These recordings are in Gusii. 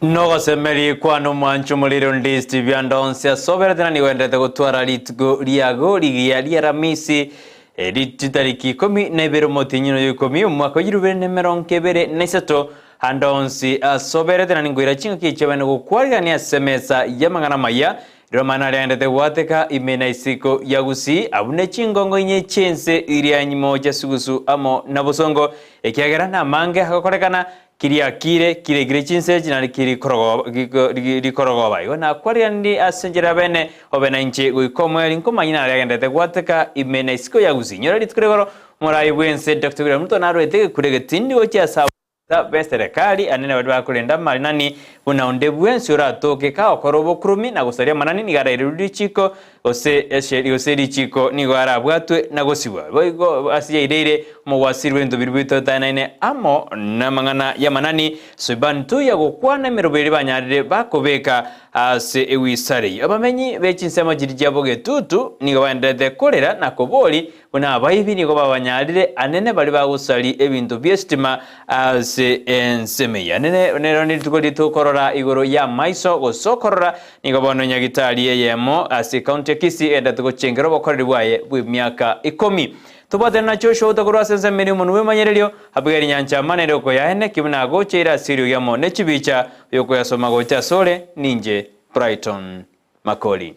Nogosemeria kwane omwancho omoriri onde Steve ande onsi ase oberete na nigo oenderete gotwara rituko riago rigiya ri'Aramisi, eri chitariki ikomi na ibere omotienyi oyo ikomi omwaka o chirubere na emerongo ebere na isato, ande onsi ase oberete na ninkoira chingaki echi abene gokwarigania ase emesa y'amang'ana amaya, Rirorio amang'ana aria agenderete gwateka ime na isiko ya Gusii, abwo ne chingongo inye chi'ense iria nyimocha sugusu amo na bosongo, ekiagera namange agokorekana Kiriakire, kirekire chinsechi naende kirikororogoba. Igo nakwariganirie ase enchera ya bene, obe nainche goika omoerio, nkomanye nare agenderete gwateka ime na isiko ya Gusii. Inyora rituko rigoro, omorai bw'ense Doctor William Ruto narwete egekuro egetindi gochia ase abaofisa b'eserekari anene baria bakorenda amarinani buna onde bwensi oratoke kagokora obokuromi na gosaria amanani nigo arairerwe richiko Gose esheri gose richiiko nigo arabwatwe na gosibwa. Boigo ase yaireire omogwasiri bw'ebinto biria bitoetanaine amo namang'ana y'amanani, Suiban tuya gokwana emerobo eria banyarire bakobeka ase ewisari eyio. Abamenyi be chinsemo chiria chia bogetutu nigo baendererete korera na kobori buna abaibi nigo babanyarire anene baria bagosari ebinto bi'esitima ase ensemo eyio. Anene nero nerituko riria tokorora igoro y'amaiso gose okorora Nigo bono nyagitari eyemo ase ekaunti ya Kisii egenderete gochengera obokoreri bwaye bw'emiaka ikomi. Tobwatane na Joshua otakorwa ase ensemo eria omonwa bw'emanyererio, Abigaili Nyanchama nere okoyaene ki buna agocheire ase eriogi amo ne chibicha, oyokoyasoma gocha asore ninche Brighton Makori.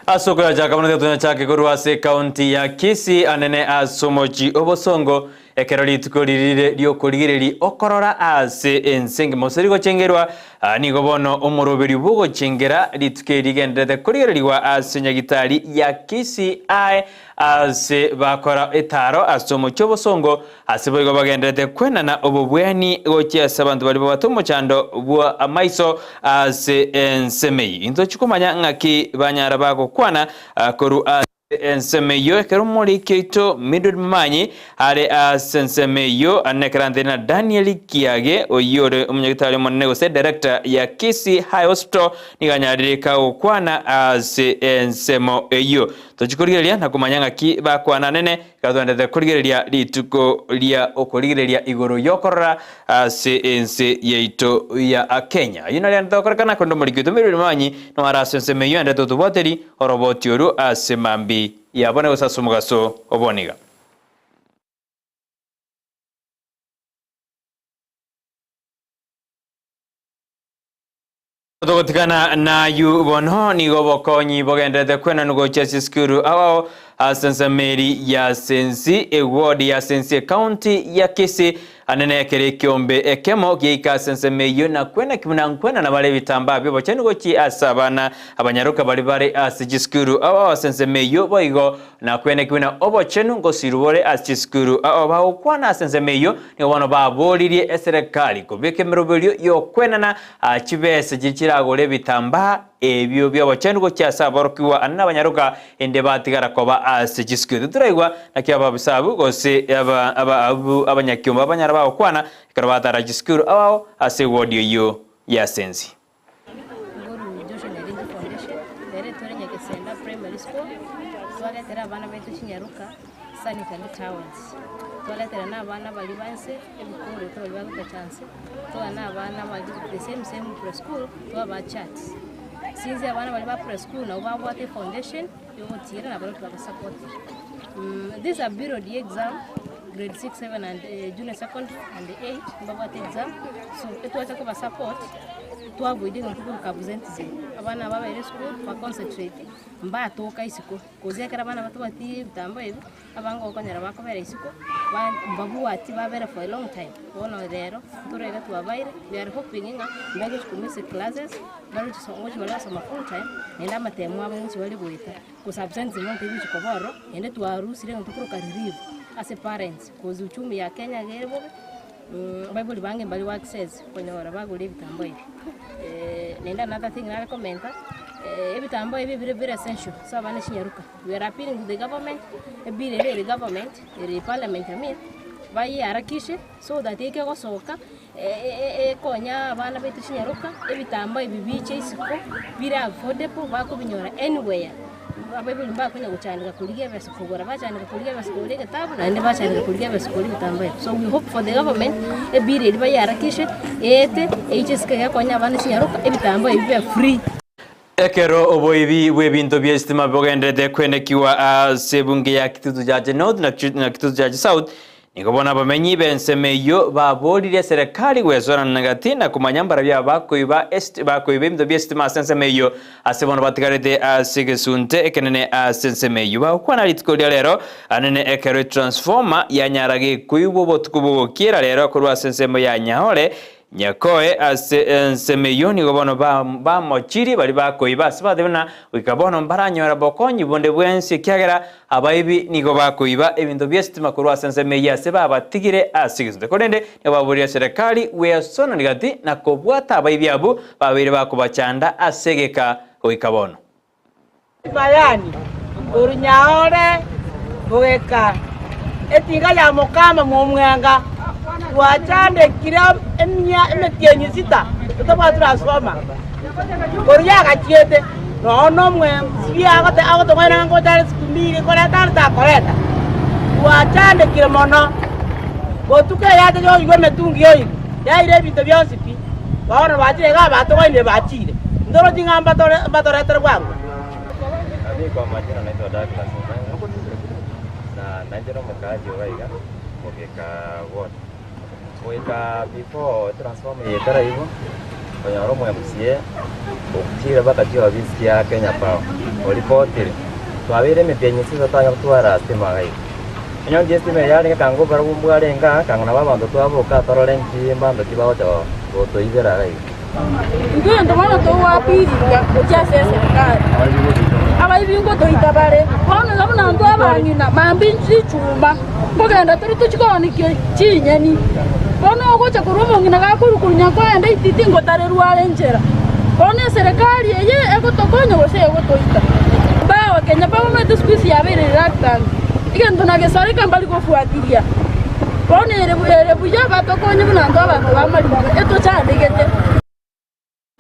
Ase okoyachaka buna tonyachake korwa ase ekaunti ya Kisii anene ase omochi o Bosongo ekero rituko ririre riokorigereria okorora ase ense engima gose rigochengerwa nigo bono omoroberio bwogochengera rituko eri rigendererete korigererigwa ase nyagitari ya Kisii ase bakora etaro ase omochie o Bosongo ase boigo bagendererete kwenana obobweni gochia ase abanto baria babwate omochando bwa amaiso ase ensemo eyio. Intochi komanya ng'aki banyara bagokwana korwa ase ensemo eyio ekero omoriki oito Mildred Momanyi are ase ensemo eyio ane ekero na Daniel Kiage oyio ore omonyagitari omonene gose director ya Kisii High Hospital nigo anyarire kagokwana ase ensemo eyio. Tochi korigereria na komanya ng'aki bakwana anene ekero twaendete korigereria rituko ria okorigereria igoro yokorora ase ense yaito ya Kenya. Ayio nario aendete gokorekana korende omoriki oito Mildred Momanyi noare ase ensemo eyio aendete gotobwateri Oroboti oru ase mambi yabone gose ase omogaso oboniga. Togotigana nayu bono nigo obokonyi bogenderete kwenanwa gochia ase esukuru ao ao ase ensemo eri ya Sensi, eward ya Sensi ecounty ya Kisii Anene ekero ekeombe ekemo giaika ase ensemo eyio, na kwenaki buna nkwenana bare ebitambaa bi'obochenu gochia ase abana abanyaroka baria bare ase chisukuru ao ase ensemo eyio, boigo na kwenaki buna obochenu ngosirwa bore ase chisukuru. Ao bagokwana ase ensemo eyio nigo bono baboririe eserekari kobeka emeroberio y'okwenana chibesa chiria chiragore ebitambaa ebio bi'obochenu gochia ase aborokigwa anene abanyaroka Ende batigara koba ase chisukio. Titoraigwa naki ababisa abwo gose aba aba abwo abanyakiombe abanyara bagokwana ekero batara chisukuru ao ao ase ewodi eyio ya Sensi. Nguru Joshua Nyaringi Foundation, rero etore Nyagesenda Primary School, twaretera abana baito chinyaroka, sanitary towels. Twaretera na abana baria ba nse, ebikoroto baria bagotacha nse, twaa na abana baria the same same pre school, twabaa charts. Since abana baria ba pre school nabo babwate efoundation yogotiira nabo nabo twabasapotire. This a period ya exam grade 6, 7 and junior secondary and 8 mbabwate exam so etwacha kobasupport twaavoid egento korwa absenteeism. Abana aba babaire esukuru baconcentrate mbatoka isiko coz ekero abana batabwati ebitambo ebi Abange okonyora bakobera isiko, ba mbabwati babere for a long time. Bono rero, ntore iga twabaire, we are hoping ng'a mbagochi ko miss classes, barochi so ngochi bare gosoma full time, naende amatemo abo ngochi bare goeta. Gose absenteeism bono tegochi koba ororo, naende twarusire egento tokoroka relief ase parents, cause uchumi ya Kenya iga ere bobe, abaibori bange mbari go access konyora bagure ebitambo ebi. Naende another thing nare komenta, ebitambo ebi bire very essential ase abana chinyaroka. We are appealing to the government, ebill ere ere government, ere parliament I mean, bayeharakishe so that ekegosoka. Ekonya abana baito chinyaroka, ebitambaa ebi biche isiko bire affordable bakobinyora anywhere, abaibori mbakonya gochandeka korigia ebesa kogora, bachandeka korigia ebesa kogora egetabu naende bachandeka korigia ebesa kogora ebitambaa ebi. So we hope for the government, ebill eria bayeharakishe, eete, eiche isiko egekonya abana chinyaroka, ebitambaa ebi bibe free. Ekero oboibi bw'ebinto bi'esitima bogenderete kwenekigwa ase ebunge ya Kitutu Chache North na Kitutu Chache South, nigo bono abamenyi b'ensemo eyio baboririe eserekari gwesoanana gati na komanya mbarabwo abakoiba bakoiba ebinto bi'esitima ase ensemo eyio ase bono batigarete ase egesunte ekenene ase ensemo eyio. Bagokwana rituko ria rero anene ekero etransformer yanyara gekoigwa obotuko bogokiera rero korwa ase ensemo ya Nyaore Nyakoe ase ensemo eyio nigo bono bamochirie baria bakoiba ase batebe buna goika bono mbaranyora bokonyi bonde bwensi, ekiagera abaibi nigo bakoiba ebinto bi'esitima korwa ase ensemo eyio ase babatigire ase egesunte. Korende nigo baboria serekari gwesonani gati na kobwata abaibi abwo babeire bakobachanda ase egeka goika bono. Bayani, korwa ore bogeka etinga ya mokama momwenga, twachandekire emia emetienyi sita totabwati transformer, korwa yagachiete nonya na omwe agote agotong'aina ng'a ngocha are siku mbiri koreta are takoreta, twachandekire mono, botuko eyacha yoigwa emetungi yoigwa, yaira ebinto bionsi pi. Bono bachire iga abatogonyire bachire, ntorochi ng'a mbatoretere bwango. Nami kwa majina naitwa Douglas Onyango na nainche nomokaaji iga iga mogeka ward. Goika before transformer eye etaraigwa konyora omo MCA ochire mpaka chiofisi chia Kenya Power oripotire twabeire emetienyi ase totanya gotwara stima iga iga. Onye onye estima eye yarenge kanga obarabwo mbwarenge aa kanga nabo abanto twaboka torore nki mbanto ki bagocha gotoibera iga iga. Intwe egento bono togoapiringa gochia ase eserekari, abaibi ngotoita bare, bono iga buna intwe abang'ina mambia richuma, nkogenda tore tochie koonikia chinyeni. Bono ogocha korwa omong'ina gakorwa korwa nyakoenda ititi ngotarerwa are nchera. Bono eserekari eye egotokonya gose egotoita? Bawa Kenya bamanyete siku hizi yabeire reluctant, egento nagesareka mbari gofuatilia. Bono ere ere buya batokonye buna intwe abanto b'amariko etochandegete.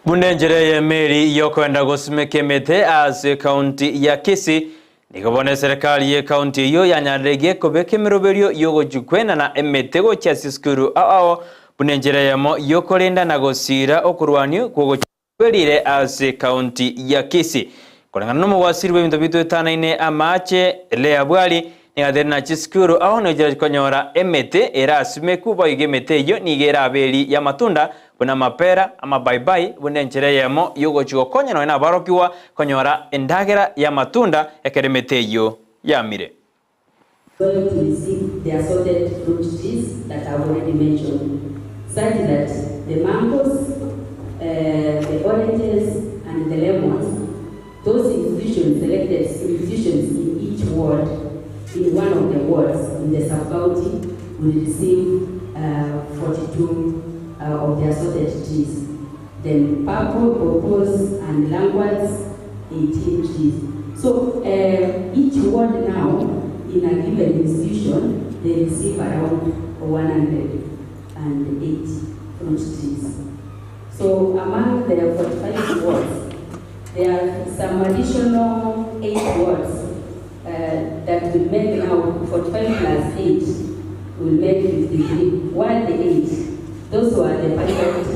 Buna enchera eyemo eri y'okoenda gosimeka emete ase ekaunti ya Kisii, nigo bono eserekari y'ekaunti eyio yanyareregie kobeka emeroberio y'ogochia kwenana emete gochia ase chisukuru ao ao buna enchera eyemo y'okorenda na gosiira okorwania kw'ogochia Kwerire ase ekaunti ya Kisii. Koreng'ana nomogwasiri bw'ebinto bitwetanaine amache, Leah Bwari, nigo ateire na chisukuru ao nochire konyora emete erasimeku boigo emete eyio nigo erabe eri y'amatunda buna amapera, amabaibai buna enchera eyemo y'ogochia gokonya nonya nabarokigwa konyora endagera y'amatunda ekero emete eyio yamire. Going to receive the assorted fruit trees that I've already mentioned, such that the mangoes, the oranges and the lemons, those institutions, selected institutions in each ward, in one of the wards in the sub-county will receive 42 of the assorted trees. Then purple, purples and languards, 18 trees. So each ward now in a given institution, they receive around 108 fruit trees. So among the 45 wards, there are some additional 8 wards that will make now 45 plus 8 will make 53. While the 8, those who are the pilot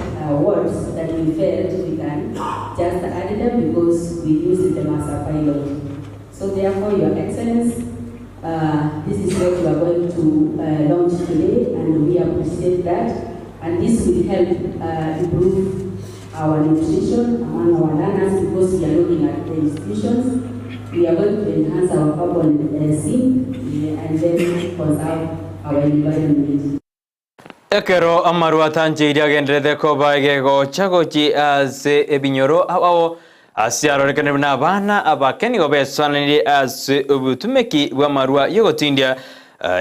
wards that we felt we can just add them because we used them as a pilot. So therefore, Your Excellency, this is what we are going to launch today, and we appreciate that. And this will help improve our nutrition among our learners because we are looking at the institutions. We are going to enhance our carbon sink and then conserve our environment. Ekero amarwa atancheirie agenderete koba egegocha gochia ase ebinyoro ao ao, ase arorekanire buna abana abake nigo besoananirie ase obotumeki bw'amarwa y'ogotindia.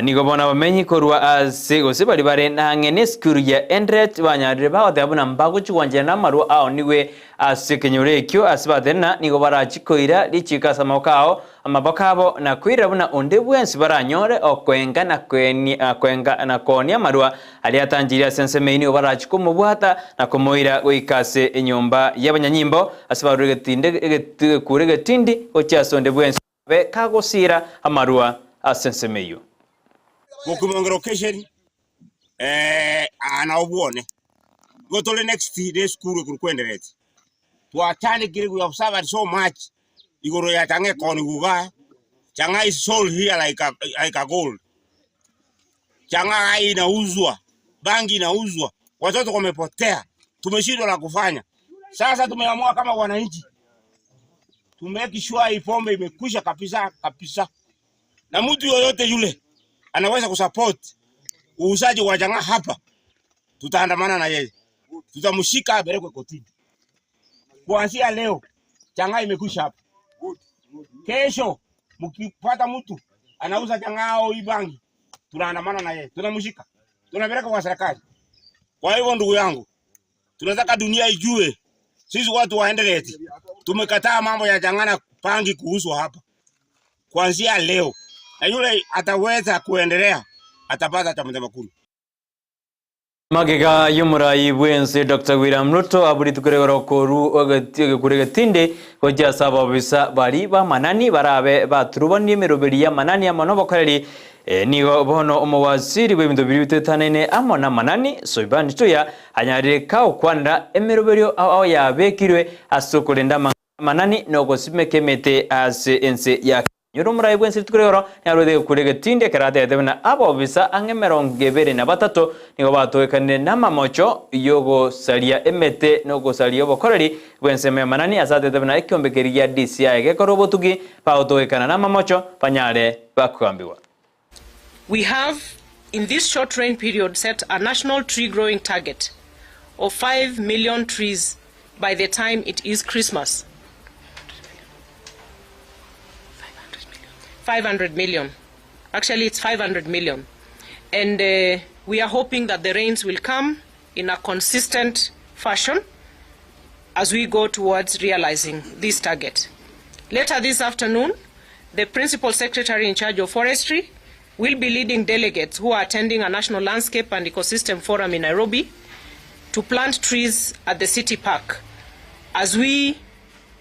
Nigo bono abamenyi korwa ase gose baria bare nang'e nesukuru ya Endret banyarire bagoteba buna mbagochia gwanchera namarwa ao nigwe ase ekenyoro ekio ase batenena nigo barachie koira richiko ase amaboko ao. amaboko abo na koirera buna onde bwensi baranyore okoenga na koenga na koonia amarwa aria atanchirie ase ensemo eyio nigo barachie komobwata na komoira goika ase enyomba y'abanyanyimbo ase barure egetinde egekuro egetindi gochia ase onde bwensi orabe kagosiira amarwa ase ensemo eyio. Gokimongera occasion eh, aa nao bwone. Igo tore next ne esukuru ekorokwa Endereti. Twachandekire we have suffered so much igoro ya chang'aa ekoniwa igaa, chang'aa is sold here like a, like a gold. Chang'aa inauzwa, bangi inauzwa, watoto wamepotea, tumeshindwa la kufanya. Sasa tumeamua kama wananchi to make sure hii pombe imekwisha kabisa kabisa, na mtu yoyote yule anaweza kusupport uuzaji wa chang'aa hapa, tutaandamana na yeye, tutamshika apelekwe kotini. Kuanzia leo chang'aa imekwisha hapa. Kesho mkipata mtu anauza chang'aa au bangi, tunaandamana na yeye, tunamshika, tunapeleka kwa serikali. Kwa hivyo ndugu yangu, tunataka dunia ijue sisi watu wa Eldoret tumekataa mambo ya chang'aa na bangi kuuzwa hapa kuanzia leo, na yule ataweza kuendelea atapata cha mtema kuni. Magega y'omorai bw'ense Doctor William Ruto abwo rituko rigoro koru egekuro egetindi gochia ase ababisa baria b'amanani barabe baturubanirie emeroberi y'amanani amo n'obokoreri nigo bono omowaziri bw'ebinto biria bitoetanaine amo n'amanani Soipan Tuya anyarire kagokwanera emeroberio ao ao yabekirwe ase okorenda amang'ana y'amanani na ogosimeka emete ase ense ya Nyora omorai bw'ense rituko rigoro niarwete egekuro egetindi ekero atebete buna abobisa ang'e emerongo ebere na batato nigo batogekanire namamocho y'ogosaria emete na ogosaria obokoreri bw'ensemo y'amanani ase atebete buna ekiombe keria gia DCI gekorwe obotugi bagotogekana namamocho banyare bakogambigwa. We have in this short rain period set a national tree growing target of 5 million trees by the time it is Christmas. 500 million. Actually, it's 500 million. And uh, we are hoping that the rains will come in a consistent fashion as we go towards realizing this target. Later this afternoon, the Principal Secretary in charge of forestry will be leading delegates who are attending a National Landscape and Ecosystem Forum in Nairobi to plant trees at the city park as we,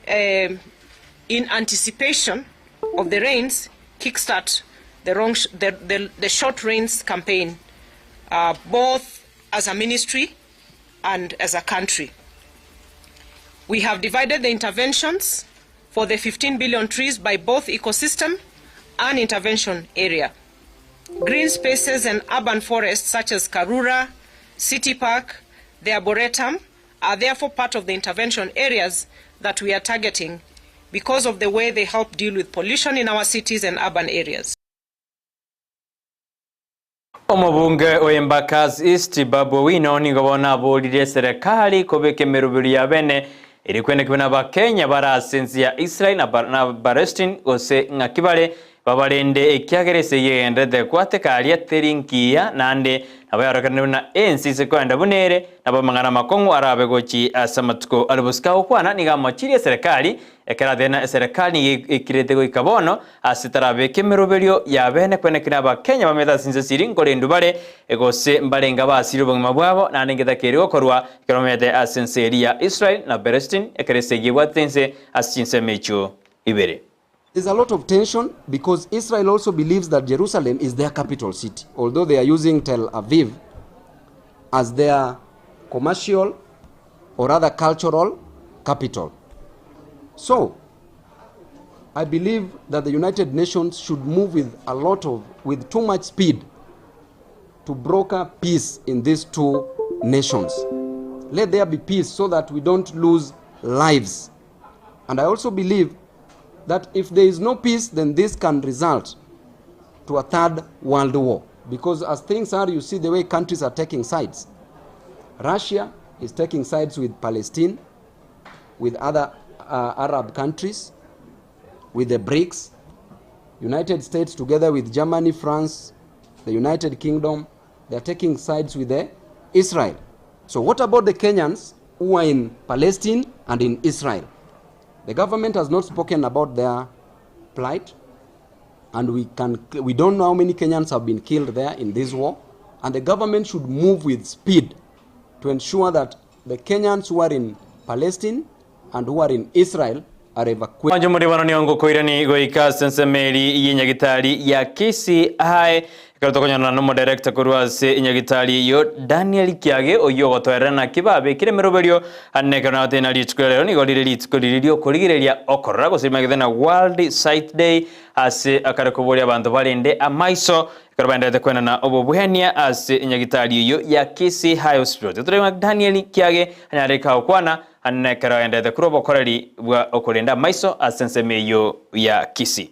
in anticipation of the rains, kickstart the, wrong, the, the, the short rains campaign, both as a ministry and as a country. We have divided the interventions for the 15 billion trees by both ecosystem and intervention area. Green spaces and urban forests such as Karura, City Park, the Arboretum are therefore part of the intervention areas that we are targeting because of the way they help deal with pollution in our cities and urban areas. Omobunge o Embakasi East Babu Owino nigo bono aborire eserekari kobeka emeroberi ya bene eri kwenekigwa na abakenya bare ase ense ya Israel na na Palestine gose ng'aki bare babarende ekiagera ase eyio egenderete gwateka aria teri nkiya naende nabo yarorekane buna ense ase koenda buna ere nabo amang'ana amakong'u arabe gochi ase amatuko are bosio. Kagokwana nigo amochirie eserekari Ekero Athena eserekari nigo ekirete goika bono, ase tarabeke emeroberio y'abene kwenekina Abakenya bamete ase inse siri nkorendwa bare, gose mbarenge abasire obogima bwabo, naende ngetaka eri gokorwa ekero bamete ase ense eria ya Israel na Palestine, ekero esegi ebwatete inse ase chinsemo echio ibere. There's a lot of tension because Israel also believes that Jerusalem is their capital city, although they are using Tel Aviv as their commercial or rather cultural capital. So, I believe that the United Nations should move with a lot of, with too much speed to broker peace in these two nations. Let there be peace so that we don't lose lives. And I also believe that if there is no peace, then this can result to a third world war. Because as things are, you see the way countries are taking sides. Russia is taking sides with Palestine, with other Arab countries, with the BRICS. United States together with Germany, France, the United Kingdom, they are taking sides with the Israel. So what about the Kenyans who are in Palestine and in Israel? The government has not spoken about their plight and we can we don't know how many Kenyans have been killed there in this war and the government should move with speed to ensure that the Kenyans who are in Palestine and who are in Israel are evacuated. Mwanche more bono nigo ngokoirani goika ase ensemo eria y'enyagitari ya Kisii High, ekero tokonyorana nomodirector korwa ase enyagitari eyio Daniel Kiage oyio ogotoerera naki babekire emeroberio ande ekero nagotebi na rituko ria rero nigo rire rituko riria riokorigereria okorora gose rimanyete na World Sight Day ase akare koboria abanto barende amaiso Ekero baenderete koenana obobuhenia ase enyagitari eyio ya Kisii High Hospital, titorebe ng'a Daniel kiage anyare gokwana ande nekero agenderete korwa obokoreri bwa okorenda amaiso ase ensemo eyio ya Kisii.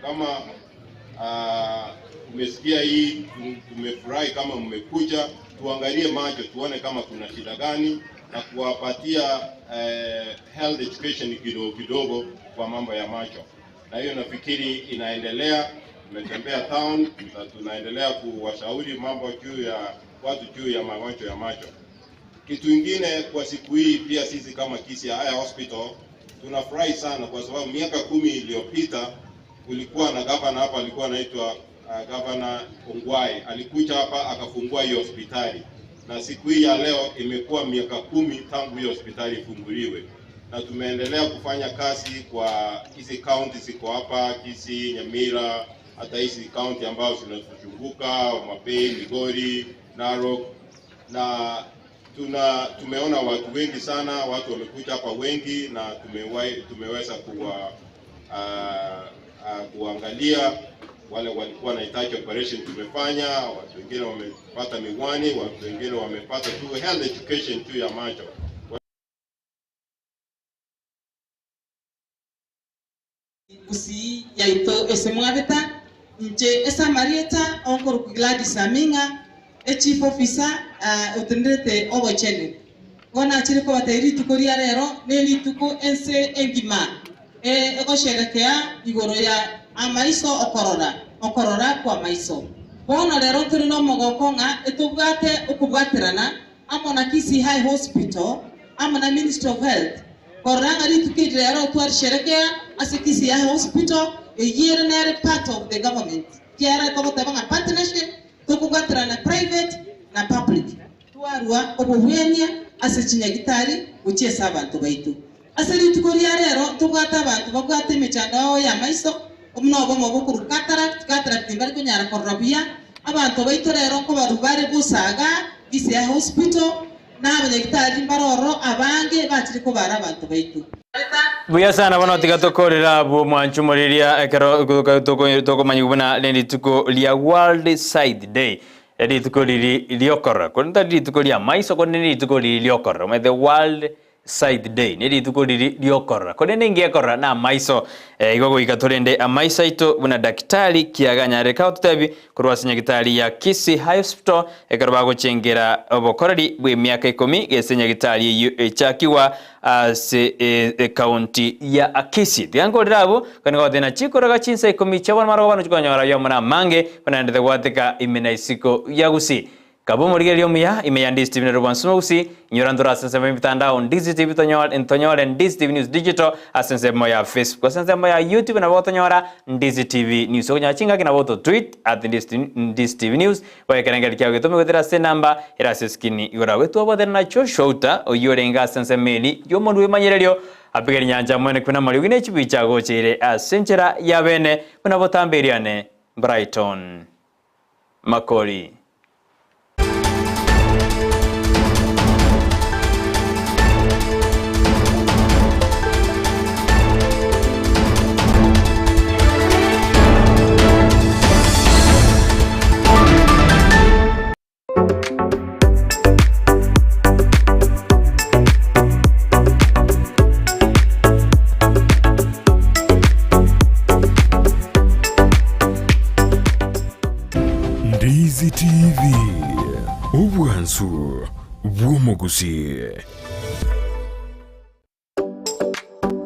Kama umesikia hii tumefurahi kama mmekuja, tuangalie macho tuone kama kuna shida gani na kuwapatia health education kidogo kidogo kwa mambo ya macho na hiyo nafikiri inaendelea. Tumetembea town na tunaendelea kuwashauri mambo juu ya watu juu ya magonjwa ya macho. Kitu ingine kwa siku hii pia sisi kama Kisii High Hospital tunafurahi sana kwa sababu miaka kumi iliyopita kulikuwa na gavana hapa alikuwa anaitwa uh, gavana Ongwae alikuja hapa akafungua hiyo hospitali, na siku hii ya leo imekuwa miaka kumi tangu hiyo hospitali ifunguliwe na tumeendelea kufanya kazi kwa hizi kaunti ziko hapa Kisii, Nyamira, hata hizi kaunti ambazo zinatuzunguka Homa Bay, Migori, Narok na tuna tumeona watu wengi sana, watu wamekuja hapa wengi na tumewahi, tumeweza kuwa uh, uh, kuangalia wale walikuwa wanahitaji operation tumefanya, watu wengine wamepata miwani, watu wengine wamepata tu health education tu ya macho. Gusii yaito ase mwabeta, inche ase amarieta onkorokwa Gladys Aming'a, echief officer otenenerete obochenu. Bono nachire kobatebia rituko ria rero nerituko ense engima egosherekea igoro ya amaiso okorora, okorora kw'amaiso. Bono rero ntore nomogoko ng'a etobwate okobwaterana amo na Kisii High Hospital amo na Ministry of Health Korora ng'a rituko eri rero twarisherekea ase Kisii High Hospital, eyio ere nere part of the government, kiagera togoteba ng'a partnership, tokobwaterana private na public, twarua obobuenia ase chinyagitari gochia ase abanto baito. Ase rituko ria rero ntobwate abanto babwate emechando ao y'amaiso, buna obomo bokorwa cataract, cataract mbare konyara korora buya, abanto baito rero nkobarwa bare bosa igaa Kisii High Hospital, Na abanyagitari mbare ororo abange bachire kobara abanto baito. Buya sana bono tiga tokorere abwo mwancho moriria ekero tokomanyigwa buna nerituko ria World Sight Day rituko riri riokorora korende tari rituko ria maiso korende nerituko riri riokorora omanyete World Sight Day nerituko riri riokorora korende ninki ekorora na amaiso igo goika torende amaiso aito buna daktari kiaga anyare kagototebi Korwa ase nyagitari ya Kisii High Hospital ekero bagochengera obokoreri bw'emiaka ikomi gese nyagitari eyio echakigwa ase ekaunti ya Kisii. Tiga nkorere abwo, kani gotena chikoraga chinsa ikomi chia bono marogoba nochia konyora ayio amo namange buna naendete gwateka ime na isiko ya Gusii. Kaba omorigereria omuya ime ya Ndizi TV na Robwansu Mogusi, inyora ntore ase ensemo y'emitandao Ndizi TV tonyore ntonyore Ndizi TV News Digital ase ensemo ya Facebook. Ase ensemo ya YouTube nabo gotonyora Ndizi TV News. Okonyora chingaki nabo oto tweet at Ndizi TV News goika ekerengerio kiago getome goetera ase enamba ere ase eskrini igoro agwo. Twabwatana na Joshua Outa oyio orenge ase ensemo eri y'omonwa bw'emanyererio apigere nyancha mwene kwina amariogi ne chibicha agocheire ase enchera ya bene buna botambe eriane Brighton. Makori. Ndizi TV, obwansu bw'omogusii.